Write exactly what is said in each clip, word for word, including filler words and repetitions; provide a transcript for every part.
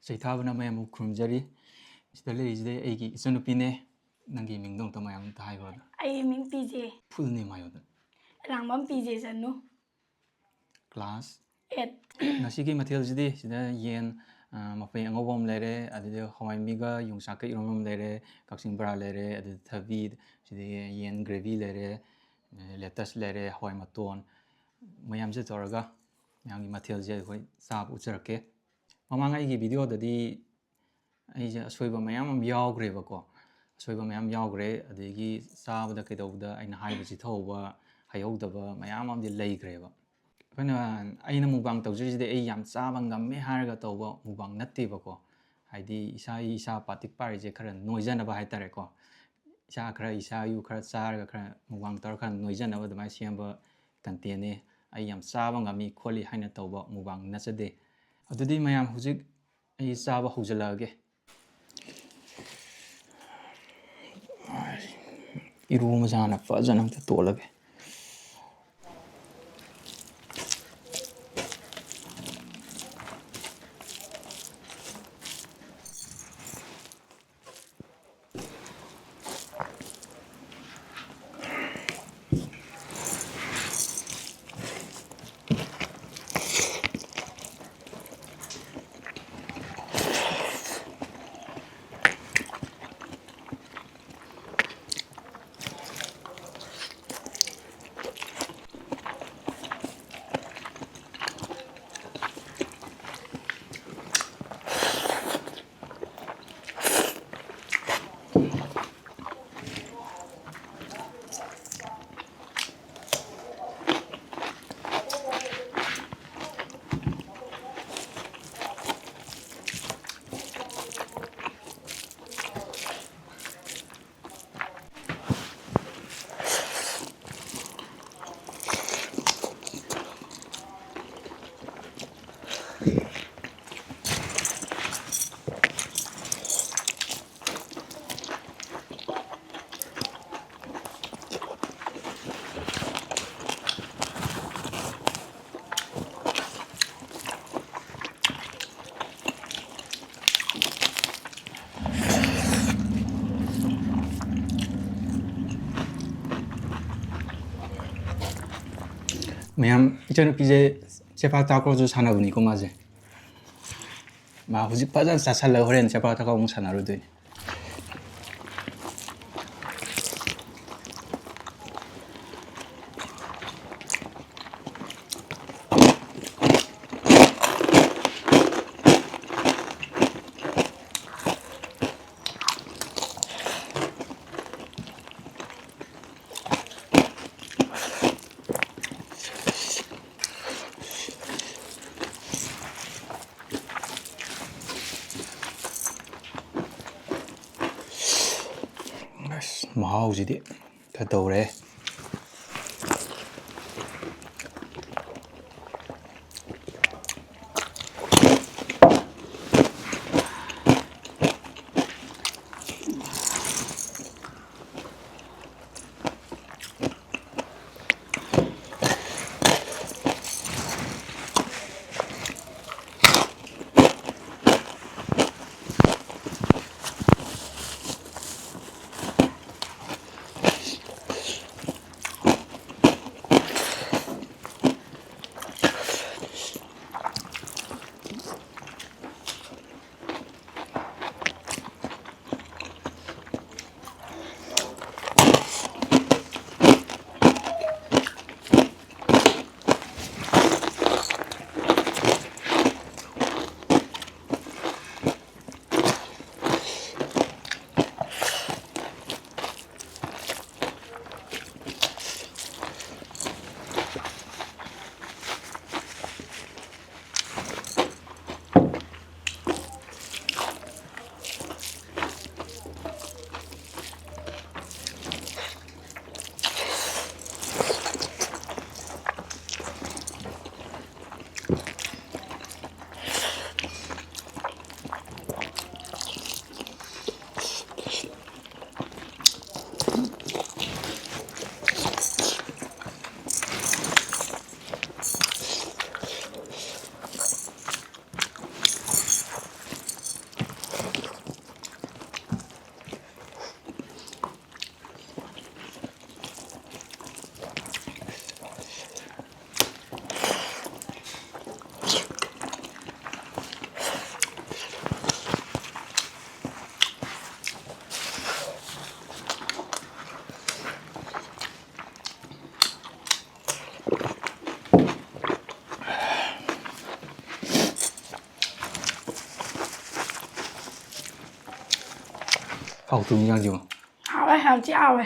ꯆꯩꯊꯥꯕꯅ ꯃꯌꯥꯝꯕꯨ ꯈꯨꯔꯨꯝꯖꯔꯤ꯫ ꯁꯤꯗ ꯂꯩꯔꯤꯁꯤꯗꯤ ꯑꯩꯒꯤ ꯏꯆꯟꯅꯨꯄꯤꯅꯦ꯫ ꯅꯪꯒꯤ ꯃꯤꯡꯗꯣ ꯑꯝꯇ ꯃꯌꯥꯝ ꯑꯝꯇ ꯍꯥꯏꯈ꯭ꯔꯣ ꯑꯗꯣ꯫ ꯑꯩꯒꯤ ꯃꯤꯡ ꯄꯤꯖꯦ꯫ Full name ꯍꯥꯏꯌꯣ ꯑꯗꯣ꯫ ꯂꯥꯡꯕꯝ ꯄꯤꯖꯦ ꯆꯅꯨ꯫ Class꯫ ꯑꯦꯠ꯫ ꯉꯁꯤꯒꯤ ꯃꯊꯦꯜꯁꯤꯗꯤ ꯁꯤꯗ ꯌꯦꯟ, ꯑ, ꯃꯐꯩ ꯑꯉꯧꯕ ꯑꯃ ꯂꯩꯔꯦ, ꯑꯗꯨꯗꯤ ꯍꯋꯥꯏ ꯃꯤꯒ ꯌꯣꯡꯆꯥꯛꯀ ꯏꯔꯣꯟꯕ ꯑꯃ ꯂꯩꯔꯦ, ꯀꯛꯆꯤꯡ ꯕꯣꯔꯥ ꯂꯩꯔꯦ, ꯑꯗꯨꯗꯤ ꯊꯕꯤ, ꯁꯤꯗꯤ ꯌꯦꯟ gravy ꯂꯩꯔꯦ, lettuce ꯂꯩꯔꯦ, ꯍꯋꯥꯏ ꯃꯇꯣꯟ, ꯃꯌꯥꯝꯁꯦ ꯇꯧꯔꯒ ꯃꯌꯥꯝꯒꯤ ꯃꯊꯦꯜꯁꯦ ꯑꯩꯈꯣꯏ ꯆꯥꯕ ꯎꯠꯆꯔꯛꯀꯦ꯫ ꯃꯃꯥꯡ ꯑꯩꯒꯤ videoꯗꯗꯤ ꯑꯩꯁꯦ ꯑꯁꯣꯏꯕ ꯃꯌꯥꯝ ꯑꯃ ꯌꯥꯎꯈ꯭ꯔꯦꯕꯀꯣ꯫ ꯑꯁꯣꯏꯕ ꯃꯌꯥꯝ ꯌꯥꯎꯈ꯭ꯔꯦ, ꯑꯗꯒꯤ ꯆꯥꯕꯗ ꯀꯩꯗꯧꯕꯗ ꯑꯩꯅ ꯍꯥꯏꯕ ꯆꯤꯊꯍꯧꯕ, ꯍꯩꯍꯧꯗꯕ ꯃꯌꯥꯝ ꯑꯃꯗꯤ ꯂꯩꯈ꯭ꯔꯦꯕ꯫ ꯑꯩꯈꯣꯏꯅ, ꯑꯩꯅ mukbang ꯇꯧꯖꯔꯤꯁꯤꯗꯤ ꯑꯩ ꯌꯥꯝ ꯆꯥꯕ ꯉꯝꯃꯦ ꯍꯥꯏꯔꯒ ꯇꯧꯕ mukbang ꯅꯠꯇꯦꯕꯀꯣ꯫ ꯍꯥꯏꯗꯤ ꯏꯁꯥ, ꯏꯁꯥ ꯄꯥꯇꯤꯛ ꯄꯥꯔꯤꯁꯦ ꯈꯔ ꯅꯣꯏꯖꯅꯕ ꯍꯥꯏꯇꯥꯔꯦꯀꯣ꯫ ꯏꯁꯥ ꯈꯔ, ꯏꯁꯥ ꯏꯌꯨ ꯈꯔ ꯆꯥꯔꯒ ꯈꯔ mukbang ꯇꯧꯔꯒ ꯈꯔ ꯅꯣꯏꯖꯅꯕ ꯑꯗꯨꯃꯥꯏꯅ ꯁꯦꯝꯕ contentꯅꯦ꯫ ꯑꯩ ꯌꯥꯝ ꯆꯥꯕ ꯉꯝꯃꯤ ꯈꯣꯠꯂꯤ ꯍꯥꯏꯅ ꯇꯧꯕ mukbang ꯅꯠꯆꯗꯦ꯫ ꯑꯗꯨꯗꯤ ꯃꯌꯥꯝ ꯍꯧꯖꯤꯛ ꯑꯩ ꯆꯥꯕ ꯍꯧꯖꯤꯜꯂꯛꯑꯒꯦ꯫ ꯏꯔꯨ ꯃꯁꯥꯅ ꯐꯖꯅ ꯑꯝꯇ ꯇꯣꯠꯂꯒꯦ꯫ ꯃꯌꯥꯝ, ꯏꯆꯟꯅꯨꯄꯤꯁꯦ ꯆꯦꯄꯥꯛ ꯇꯥꯛꯄ꯭ꯔꯣꯁꯨ ꯁꯥꯟꯅꯕꯅꯤꯀꯣ ꯃꯥꯁꯦ꯫ ꯃꯥ ꯍꯧꯖꯤꯛ ꯐꯖꯅ ꯆꯥꯁꯜꯂꯒ ꯍꯣꯔꯦꯟ ꯆꯦꯄꯥꯛ ꯇꯥꯛꯄ ꯑꯃꯨꯛ ꯁꯥꯟꯅꯔꯨꯗꯣꯏꯅꯤ꯫ ꯑꯁ, ꯃꯍꯥꯎꯁꯤꯗꯤ ꯈꯔ ꯇꯧꯔꯦ꯫ ꯍꯥꯎꯇ꯭ꯔꯣ ꯏꯟꯖꯥꯡꯁꯤꯕꯣ? ꯍꯥꯎꯋꯦ, ꯌꯥꯝ ꯊꯤ ꯍꯥꯎꯋꯦ꯫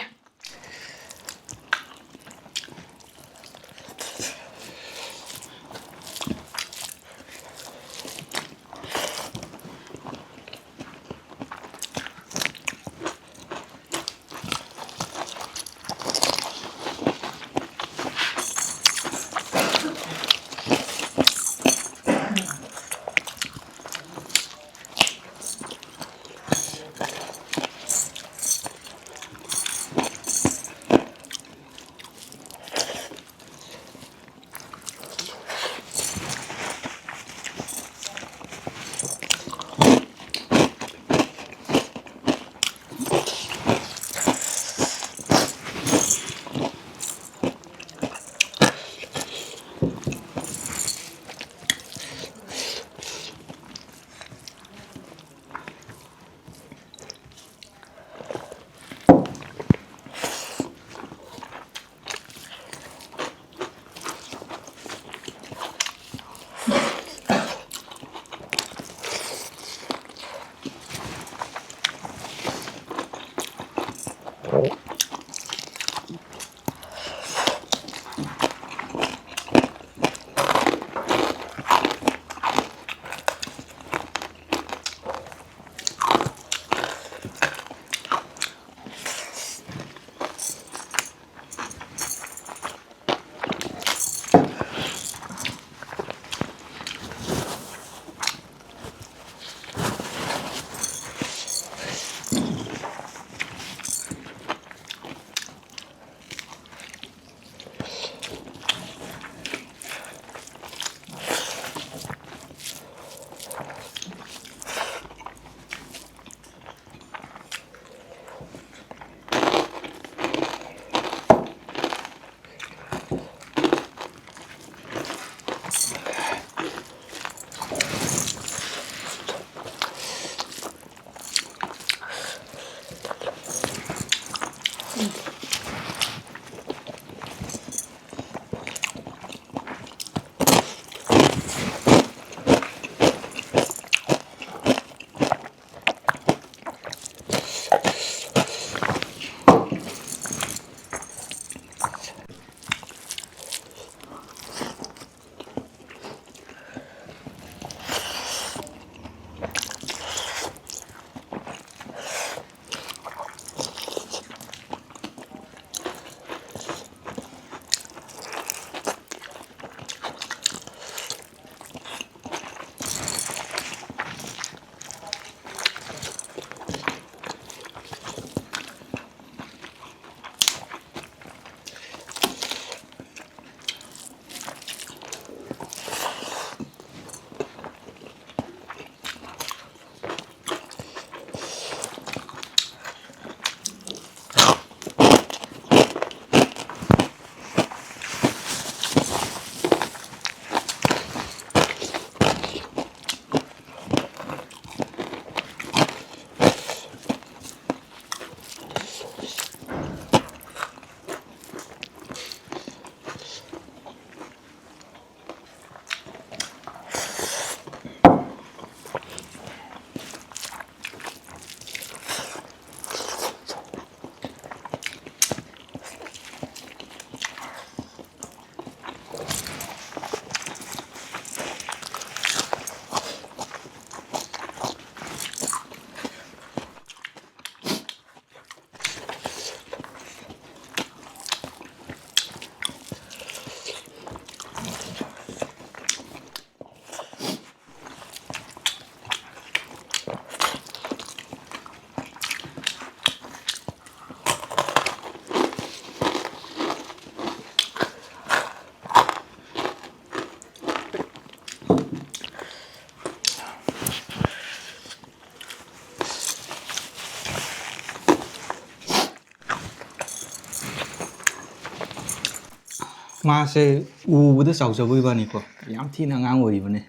ꯃꯥꯁꯦ ꯎꯕꯗ ꯆꯥꯎꯖꯕ ꯏꯕꯥꯅꯤꯀꯣ, ꯌꯥꯝ ꯊꯤꯅ ꯑꯉꯥꯡ ꯑꯣꯏꯔꯤꯕꯅꯦ꯫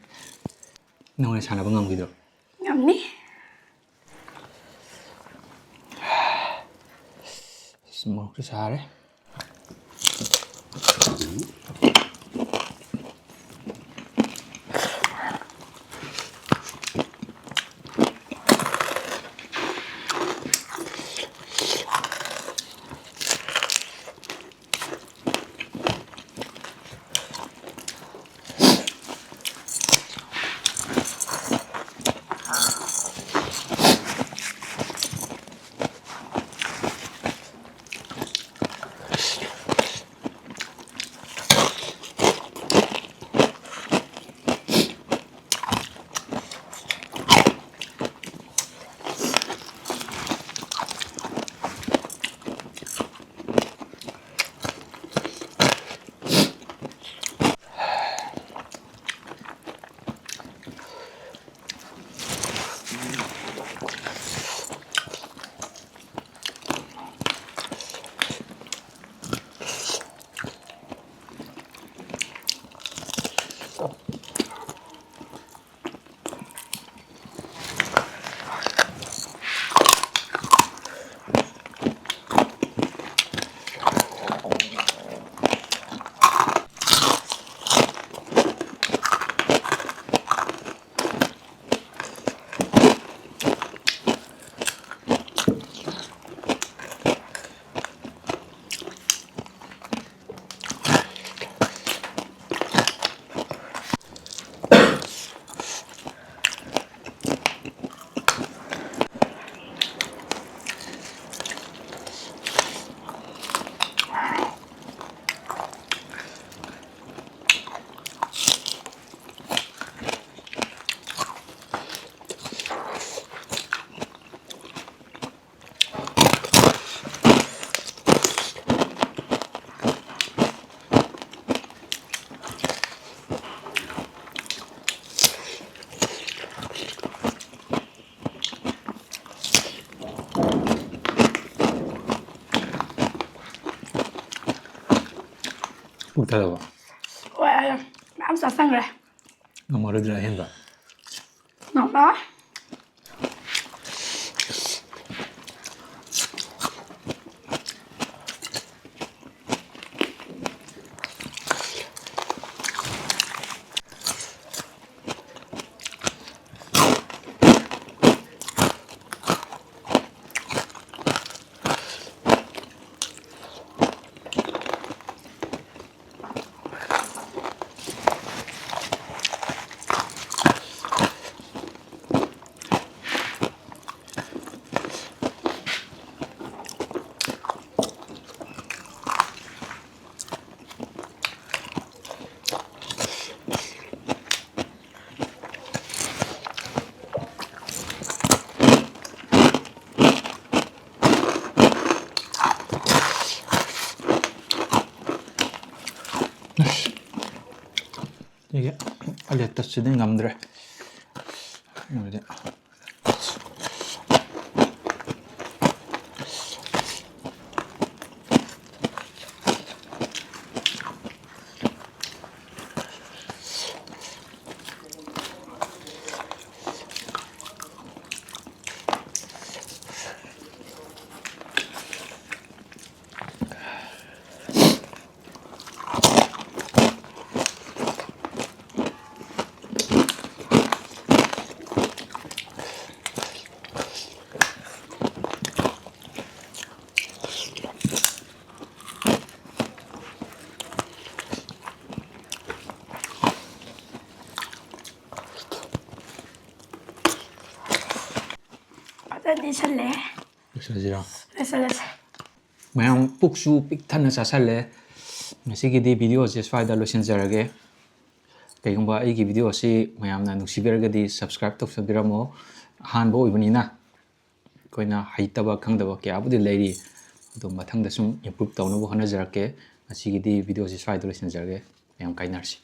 ꯅꯪ ꯍꯣꯔꯦꯟ ꯁꯥꯟꯅꯕ ꯉꯝꯈꯤꯗ꯭ꯔꯣ? ꯉꯝꯅꯤ꯫ ꯑꯁ, ꯃꯣꯔꯣꯛꯁꯨ ꯁꯥꯔꯦ꯫ ꯀꯩꯗꯧꯕ? ꯍꯣꯏ, ꯑꯩ ꯃꯌꯥꯝ ꯆꯥꯁꯟꯈ꯭ꯔꯦ꯫ ꯉꯝꯃꯔꯣꯏꯗ꯭ꯔꯥ ꯑꯍꯦꯟꯕ? ꯉꯝꯃꯔꯣꯏ꯫ ꯑꯁ, ꯁꯤꯒꯤ ꯑꯂꯦꯠꯇꯁꯤꯗꯤ ꯉꯝꯗ꯭ꯔꯦ꯫ ꯑꯗꯨꯗꯤ ꯐꯖꯅ ꯂꯤꯁꯜꯂꯦ꯫ ꯂꯣꯏꯁꯤꯜꯂꯁꯤꯔꯣ? ꯂꯣꯏꯁꯤꯜꯂꯁꯦ꯫ ꯃꯌꯥꯝ ꯄꯨꯛꯁꯨ ꯄꯤꯛ ꯊꯟꯅ ꯆꯥꯁꯜꯂꯦ꯫ ꯉꯁꯤꯒꯤꯗꯤ video ꯁꯦ ꯁ꯭ꯋꯥꯏꯗ ꯂꯣꯏꯁꯤꯟꯖꯔꯒꯦ꯫ ꯀꯩꯒꯨꯝꯕ ꯑꯩꯒꯤ video ꯑꯁꯤ ꯃꯌꯥꯝꯅ ꯅꯨꯡꯁꯤꯕꯤꯔꯒꯗꯤ subscribe ꯇꯧꯁꯟꯕꯤꯔꯝꯃꯣ꯫ ꯑꯍꯥꯟꯕ ꯑꯣꯏꯕꯅꯤꯅ ꯑꯩꯈꯣꯏꯅ ꯍꯩꯇꯕ ꯈꯪꯗꯕ ꯀꯌꯥꯕꯨꯗꯤ ꯂꯩꯔꯤ, ꯑꯗꯣ ꯃꯊꯪꯗ ꯁꯨꯝ improve ꯇꯧꯅꯕ ꯍꯣꯠꯅꯖꯔꯛꯀꯦ꯫ ꯉꯁꯤꯒꯤꯗꯤ video ꯁꯦ ꯁ꯭ꯋꯥꯏꯗ ꯂꯣꯏꯁꯤꯟꯖꯔꯒꯦ꯫ ꯃꯌꯥꯝ ꯀꯥꯏꯅꯔꯁꯤ꯫